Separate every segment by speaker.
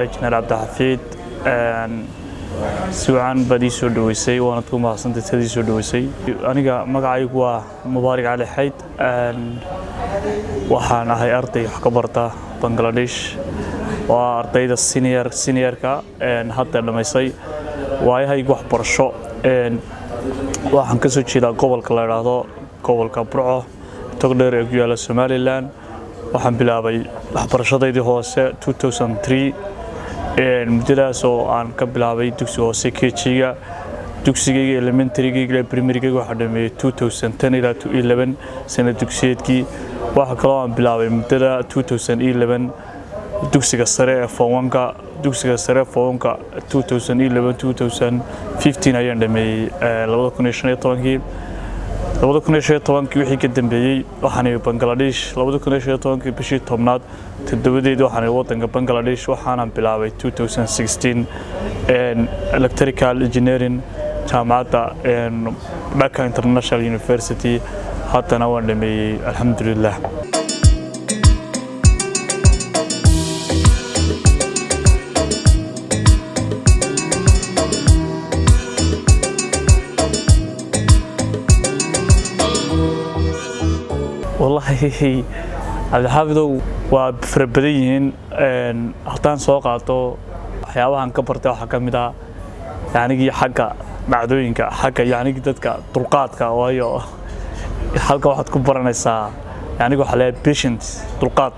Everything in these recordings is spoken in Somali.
Speaker 1: Injineer Cabdixafiid. Si wacan baad ii soo dhaweysay, waanad ku mahadsantay sidaad ii soo dhaweysay. Aniga magacaygu waa Mubaarik Cali Xayd. Waxaan ahay arday wax ka barta Bangladesh, waa ardayda seniorka hadda dhamaysay waayahaygu waxbarasho. Waxaan ka soo jeedaa gobolka la idhaahdo gobolka Burco, Togdheer ee ku yaala Somaliland. Waxaan bilaabay waxbarashadaydii hoose 2003, muddadaas oo aan ka bilaabay dugsiga hoose KG-ga, dugsigayga elementarygayga ilaa primarygayga waxaa dhameeyey 2010 ilaa 2011 sanad dugsiyeedkii. Waxaa kaloo aan bilaabay muddada 2011 dugsiga sare ee form one-ka. Dugsiga sare form one-ka 2011 2015 ayaan dhameeyey, 2015-kii. 2015-kii wixii ka dambeeyey waxaan imi Bangladesh. 2015-kii bishii 10aad 7deedii waxaan imi waddanka Bangladesh. Waxaanan bilaabay 2016 electrical engineering jaamacadda Dhaka International University. Haddana waan dhameeyey, alxamdulilah. Wallaahi Cabdixaafidow, waa fara badan yihiin. Haddaan soo qaato waxyaabahan ka bartay, waxaa ka mid ah yacnigii xagga dhacdooyinka, xagga yacnigii dadka, dulqaadka, waayo halka waxaad ku baranaysaa yacnigi waxaa leeyahay patient, dulqaad.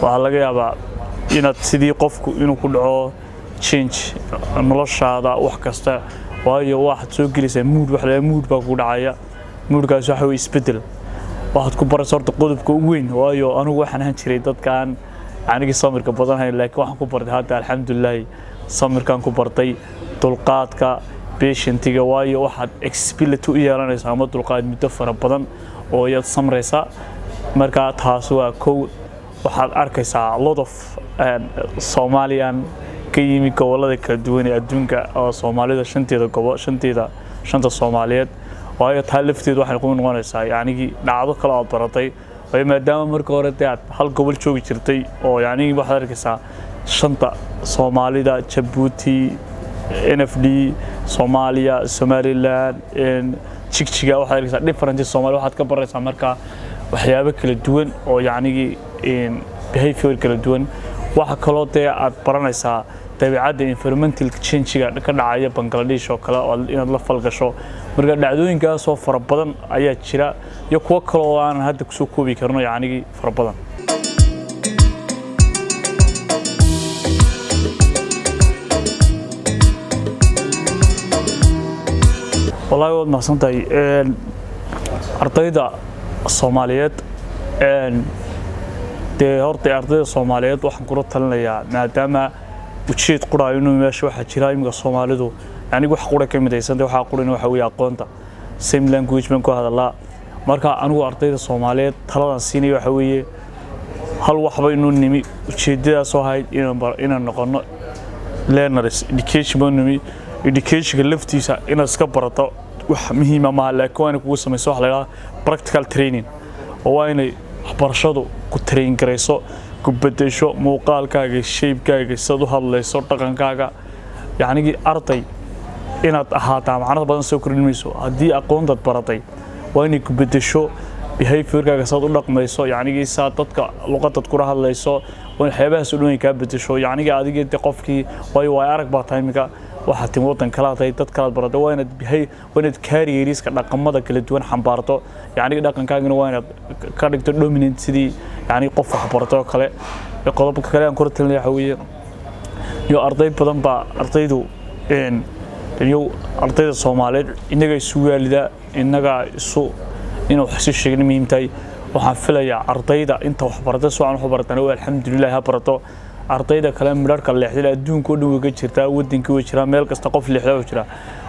Speaker 1: Waxaa laga yaabaa inaad sidii qofku inuu ku dhaco change noloshaada wax kasta, waayo waxaad soo gelaysaa mood, waxa leeyahay mood baa kugu dhacaya. Moodkaas waxa weye isbeddel waxaad ku baraysa horta qodobka ugu weyn, waayo anigu waxaan ahaan jiray dadkaan anigii samirka badan hayn, laakiin waxaan ku bartay hadda, alxamdulilaahi, samirkaan ku bartay, dulqaadka, patientiga, waayo waxaad accessibility u yeelanaysaa ama dulqaad muddo fara badan oo iyaad samraysaa. Marka taas waa kow. Waxaad arkaysaa lot of Somalian ka yimi gobollada kala duwan ee adduunka, oo Soomaalida shanteeda gobo, shanteeda, shanta Soomaaliyeed, waayo taa lafteedu waxay ku noqonaysaa yacnigii dhacdo kale aad baratay, waayo maadaama marka hore dee aad hal gobol joogi jirtay oo yacnigii waxaad arkaysaa shanta Soomaalida, Jabuuti, NFD, Soomaaliya, Somaliland, Jigjiga, waxaad arkaysaa different Soomaali. Waxaad ka baraysaa marka waxyaabo kala duwan oo yacnigii behavior kala duwan. Waxa kaloo dee aad baranaysaa dabeecadda, environmental change-ga ka dhacaya Bangladesh oo kale oo inaad la falgasho. Marka dhacdooyinkaasoo fara badan ayaa jira iyo kuwo kale oo aanan hadda kusoo koobi karno, yacnigii fara badan. Wallaahi waad mahadsantahay. Ardayda Soomaaliyeed, dee horta ardayda Soomaaliyeed waxaan kula talinayaa, maadaama ujeed qura inuu meesha waxaa jira iminka Soomaalidu yani wax qura ka midaysan, waxaa qurina waxa weeye aqoonta, same language baan ku hadalaa. Marka anigu ardayda Soomaaliyeed taladan siinaya waxa weeye hal waxba inuu nimi, ujeedadaasoo ahayd inaan noqono learners, education baan nimi. Educationka laftiisa inaad iska barato wax muhiima maaha, laakiin waa inay kugu samayso waxa la yidhaha practical training, oo waa inay waxbarashadu ku train garayso, ku bedesho muuqaalkaaga, shaybkaaga, sidaad u hadlayso, dhaqankaaga. Yacnigii arday inaad ahaataa macnada badan soo kordhin mayso haddii aqoontaad baratay. Waa inay ku bedesho behaviorkaaga, saad u dhaqmayso, yacnigii saa dadka luqadaad kula hadlayso, waa in waxyaabahaas oo dhan ay kaa bedesho. Yacnigii adigii de qofkii, waayo waay arag baa tahay iminka, waxaad timi waddan kalaad tahay, dad kalaad baratay, waa inaad waa inaad carrieriska dhaqamada kala duwan xambaarto. Yacnigi dhaqankaagana waa inaad ka dhigto dominant, sidii yacni qof wax bartay oo kale. Qodobka kale aan kula talinaya waxa weeye iyo arday badan baa ardaydu iyo ardayda Soomaaliyeed innaga isu waalida, innaga isu inuu wax isu sheegin muhiim tahay. Waxaan filayaa ardayda inta wax baratay si wacan wax baratana waa alxamdulilah, ha barato. Ardayda kale midharka leexday, adduunka oo dhan way ka jirtaa, wadankii way jiraa, meel kasta qof leexda way jiraa.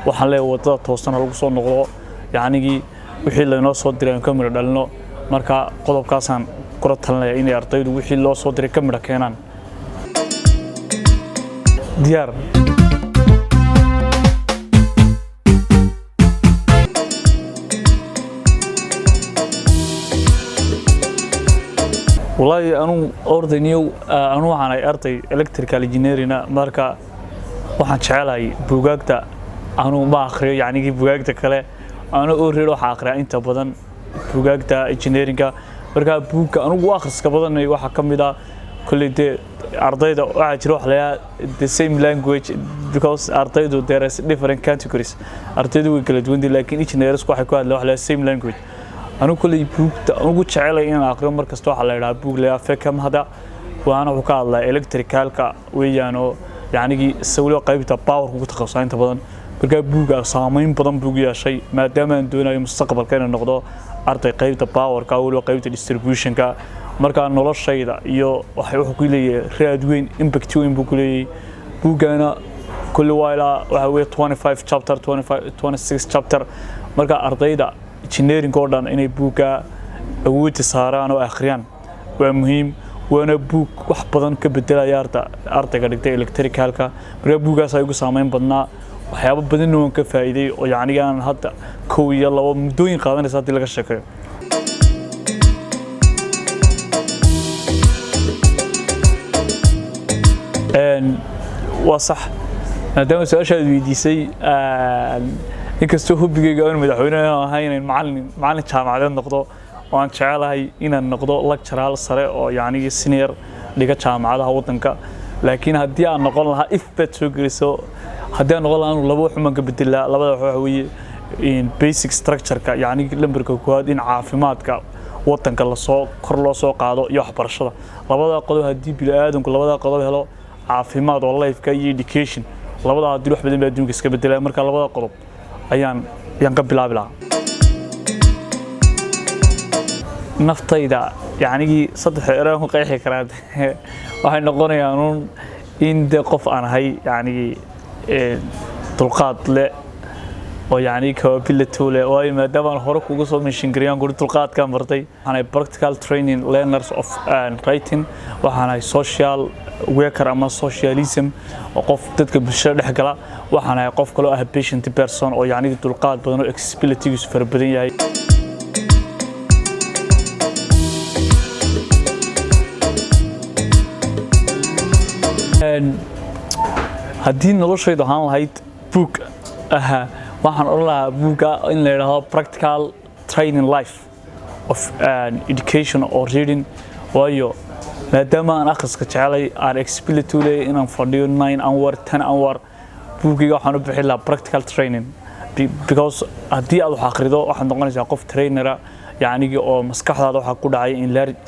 Speaker 1: Waxaan leeyahay wadada toosan ha lagu soo noqdo, yacnigii wixii laynoo soo diray aan ka midho dhalino. Marka qodobkaasaan kula talinaya, inay ardaydu wixii loo soo diray ka midho keenaan. Diyaar. Wallaahi anuu ordayniyow, anuu waxaan ahay arday electrical engineering. Marka waxaan jecelahay buugaagta, anuu ma akhriyo yacnigii buugaagta kale. Anu already waxaa akhriyaa inta badan buugaagta engineeringa. Marka buugga anugu u akhriska badan waxaa ka mid ah, kolley dee ardayda waxaa jira wax la yidhaha the same language, because ardaydu there is different categories, ardaydu way kala duwan yihiin, laakiin engineers waxay ku hadlaan wax la yidhaha same language. Anigu kolley buugta ugu jecelay inaan akhriyo mar kasta waxaa la yidhaha buug la yidhaha Fekam hada, waana wuxuu ka hadlaa electricalka weeyaan, oo yacnigii weliba qaybta powerka ku takhasusaa inta badan. Markaa buugga saameyn badan buu yeeshay, maadaama aan doonayo mustaqbalka inaan noqdo arday qaybta powerka, weliba qaybta distributionka. Markaa noloshayda iyo waxay wuxuu ku leeyahay raad weyn, impact weyn buu ku leeyahay buuggana. Kulli waa ilaa waxa weeye 25 chapter, 25, 26 chapter. Marka ardayda engineering oo dhan inay buugga awoodda saaraan oo akhriyaan waa muhiim, waana buug wax badan ka bedelaya ardayga dhigtay electricalka. Marka buuggaas ay ugu saameyn badnaa, waxyaabo badanna waan ka faa'iiday, oo yacniga aan hadda kow iyo labo muddooyin qaadanaysa haddii laga sheekeeyo. Waa sax, maadaama su-aashaad weydiisay, inkastoo hobbigayga aanu madaxweyne ahay, inaan macallin jaamacadeed noqdo oo aan jecelahay inaan noqdo lecturer sare oo yacnigii senior dhiga jaamacadaha waddanka, laakiin haddii aan noqon lahaa, if baad soo geliso, haddii aan noqon lahaa, anu laba wax umaan ka bedelaa. Labada wax waxa weeye in basic structure-ka, yacni lambarka koowaad in caafimaadka waddanka lasoo kor loo soo qaado iyo waxbarashada. Labada qodob haddii bini'aadanku labada qodob helo, caafimaad oo lifeka iyo education, labada haddii wax badan baa adduunka iska bedelaya. Marka labada qodob ayaan ka bilaabi lahaa. Naftayda yacnigii saddex eraan ku qeexi karaa waxay noqonayaan un in de qof aan ahay yacnigii dulqaad leh oo yacni capability leh, waayo maadaama aan hore kugu soo mention gareeyaan kuri dulqaadkaan bartay. Waxaan ahay practical training learners of writing, waxaan ahay social worker ama socialism oo qof dadka bulshada dhex gala, waxaan ahay qof kaloo ah patient person oo yacni dulqaad badan oo accessibilitygiisu fara badan yahay. Haddii noloshaydu ahaan lahayd buug aha, waxaan odhan lahaa buugga in la yidhaahdo Practical Training Life of Education or Reading, waayo maadaama aan akhriska jecelay, aan accessibility u leeyahay inaan fadhiyo 9 hour, 10 hour, buuggiga waxaan u bixin lahaa Practical Training, because haddii aad wax akhrido waxaad noqonaysaa qof trainera, yacnigii oo maskaxdaada waxaa ku dhacay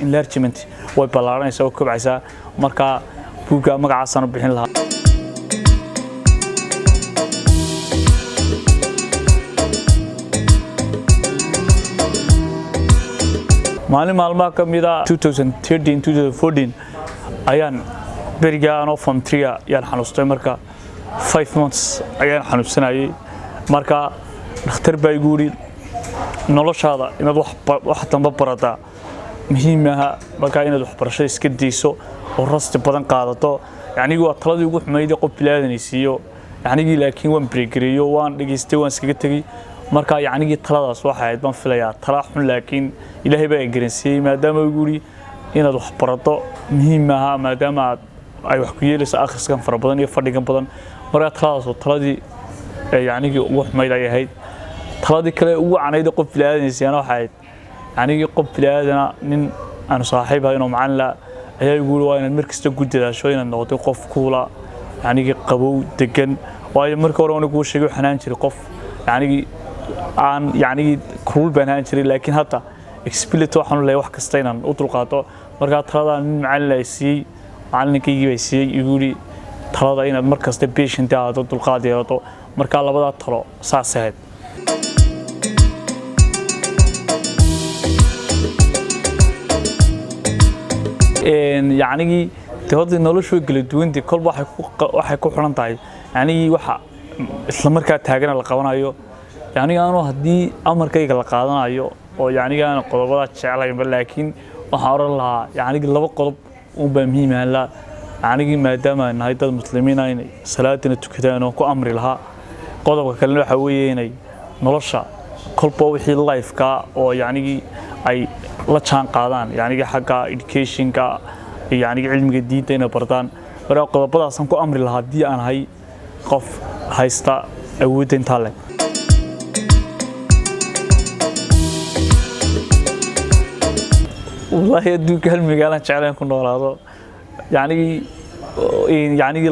Speaker 1: enlargement, way ballaaranaysaa oo kobcaysaa. Marka buugga magacaasaan u bixin lahaa. Maalin maalmaha ka mid a 2013, 2014 ayaan berigaa anoo form 3 ayaan xanuustay. Marka 5 months ayaan xanuunsanayay. Marka dhakhtar baa igu yidhi, noloshaada inaad wax damba barataa muhiim aha, marka inaad waxbarashada iska dayso oo rasti badan qaadato. Yacnigii waa taladii ugu xumayd ee qof bilaadan ay siiyo yacnigii, laakiin waan bregareeyo, waan dhegaystay, waan iskaga tegey. Marka yacnigii taladaas waxay ahayd baan filayaa tala xun, laakiin Ilaahay baa i garansiiyey, maadaama igu yidhi inaad wax barato muhiim aha, maadaama aad ay wax ku yeelayso akhriskan fara badan iyo fadhigan badan. Marka taladaas oo taladii yacnigii ugu xumayd ay ahayd. Taladii kale ugu canayd ee qof bilaadan siiyana waxay ahayd yacnigii qof bilaaadana, nin aanu saaxiib ahayn oo macallin la ayaa igu yidhi, waa inaad mar kasta ku dadaasho inaad noqoto qof kuula, yacnigii qabow, degan, waayo marka hore anigu kuu sheegay waxaan ahaan jiray qof yacnigii aan yacnigii kulul baan ahaan jiray, laakiin hadda accessibility waxaan u leeyahay wax kasta inaan u dulqaato. Markaa taladaa nin macallin ay siiyey, macalinkaygii bay siiyey, igu yidhi talada inaad mar kasta patient ahaato, dulqaad yeelato. Markaa labadaa talo saas ahayd. Yacnigii de horta noloshu way kala duwantay, kolba waxay ku xiran tahay yacnigii waxa isla markaa taagana la qabanayo. Yacnigi anu haddii amarkayga la qaadanayo oo yacnigi aan qodobadaa jeclaynba, laakiin waxaan odhan lahaa yacnigi laba qodob unbaa muhiim ahaan lahaa. Yacnigii maadaama aan nahay dad muslimiin ah, inay salaadina tukadaan oo ku amri lahaa. Qodobka kalena waxaa weeye inay nolosha kolba wixii lifeka oo yacnigii ay La jaan qaadaan yacnigi xagga educationka, yacnigi cilmiga diinta inay bartaan. Marka qodobadaasaan ku amri lahaa haddii aan ahay qof haysta awoodda intaa leh. Wallaahi, adduunka hal magaalaan jeclaan ku noolaado, yacnigi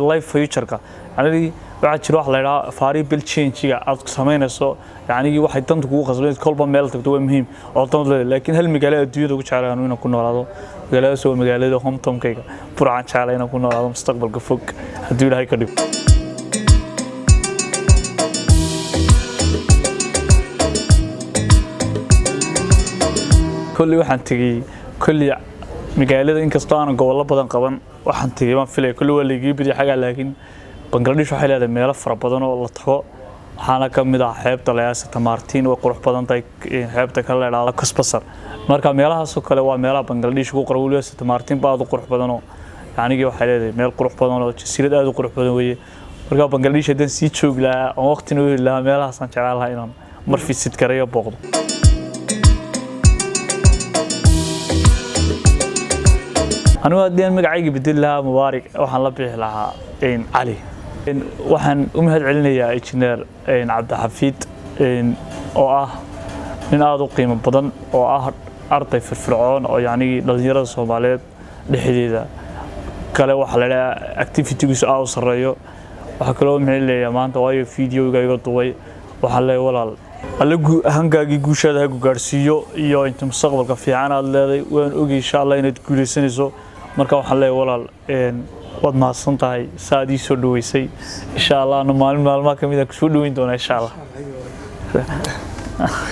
Speaker 1: life future-ka, yacnigi waxaa jira wax la yidhaha variable change-ga aad samaynayso, yacnigi waxay danta kugu khasbay kolba meel tagto waa muhiim oo danta leedahay. Laakiin hal magaalo adduunyada ugu jeclaan inaan ku noolaado, magaaladaas waa magaalada hometown-kayga, Burcaan jeclay inaan ku noolaado mustaqbalka fog hadduu Ilaahay ka dhigo. Kolley waxaan tegey kolley magaalada, inkastoo aanan gobollo badan qaban, waxaan tegey baan filaya kolley waa laigii badiyay xaggaa. Laakiin Bangladesh waxay leedahay meelo fara badan oo la tago, waxaana ka mid ah xeebta la yidhaahdo Martin, way qurux badan tahay, xeebta kale la yidhaahdo Cox's. Marka meelahaasoo kale waa meelaha Bangladesh ugu qoran. Weliba Saint Martin ba aad u qurux badan oo yacnigii waxay leedahay meel qurux badan oo jasiirad aad u qurux badan weeye. Marka Bangladesh haddaan sii joogi lahaa oon waqtina u heli lahaa, meelahaasaan jeclaan lahaa inaan mar visit gareeyo, booqdo. Anigu haddii aan magacayga bedeli lahaa, Mubaarak waxaan la bixi lahaa Cali. Waxaan u mahad celinayaa injineer Cabdixafiid oo ah nin aada u qiimo badan oo ah arday firfircoon oo yacnigii dhalinyarada Soomaaliyeed dhexdeeda kale waxaa la idhaha activitygiisu aad u sarreeyo. Waxaa kaloo mahad celinayaa maanta, waayo videoga iga duubay. Waxaan leeyahay, walaal, alle hankaagii guushaada ha ku gaadhsiiyo iyo inta mustaqbalka fiican aad leeday. Waan ogay, insha Allah, inaad guulaysanayso. Marka waxaan leeyahay, walaal, waad mahadsan tahay saa aad ii soo dhaweysay. Insha Allah, anu maalin maalmaha ka mid ah kusoo dhaweyn doonaa, insha Allah.